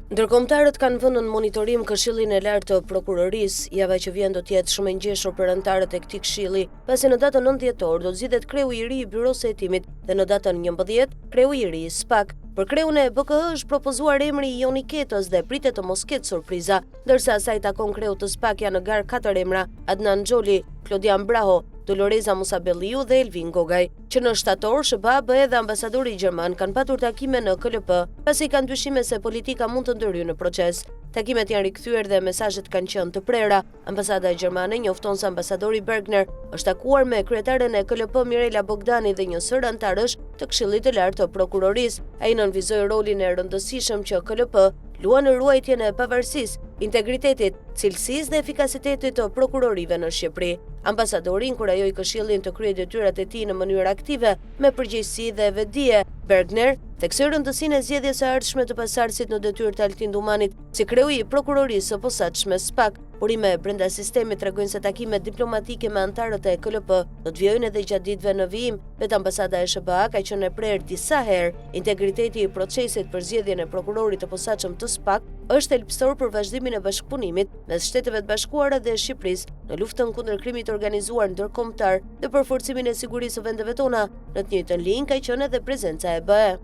Ndërkombëtarët kanë vënë nën monitorim Këshillin e Lartë të Prokurorisë. Java që vjen do të jetë shumë e ngjeshur për anëtarët e këtij këshilli, pasi në datën 9 dhjetor do të zgjidhet kreu i ri i Byrosë së Hetimit dhe në datën 11 kreu i ri i SPAK. Për kreun e BKH është propozuar emri i Joni Ketës dhe pritet të mos ketë surpriza. Ndërsa sa i takon kreut të SPAK janë në garë katër emra, Adnan Xholi, Klodian Braho, Doloreza Musabelliu dhe Elvin Gogaj. Që në shtator, SHBA, BE dhe ambasadori gjerman kanë patur takime në KLP, pasi kanë dyshime se politika mund të ndërhyjë në proces. Takimet janë rikthyer dhe mesazhet kanë qenë të prera. Ambasada gjermane njofton se ambasadori Bergner është takuar me kryetaren e KLP Mirela Bogdani dhe një sërë anëtarësh të Këshillit të Lartë të Prokurorisë. Ai nënvizoi rolin e rëndësishëm që KLP luan në ruajtjen e pavarësisë, integritetit, cilësisë dhe efikasitetit të prokurorive në Shqipëri. Ambasadori inkurajoi Këshillin të kryejë detyrat e tij në mënyrë aktive, me përgjegjësi dhe vetëdije. Bergner theksoi rëndësinë e zgjedhjes së ardhshme të pasardhësit në detyrë të Altin Dumanit si kreu i Prokurorisë së Posaçme SPAK. Burime brenda sistemit tregojnë se takimet diplomatike me anëtarët e KLP do të vijojnë edhe gjatë ditëve në vijim. Vetë ambasada e SHBA ka qenë e prerë disa herë. Integriteti i procesit për zgjedhjen e prokurorit të posaçëm të SPAK është thelbësor për vazhdimin e bashkëpunimit mes Shteteve të Bashkuara dhe Shqipërisë në luftën kundër krimit të organizuar ndërkombëtar dhe për forcimin e sigurisë së vendeve tona. Në të njëjtën linjë ka qenë edhe prezenca e BE.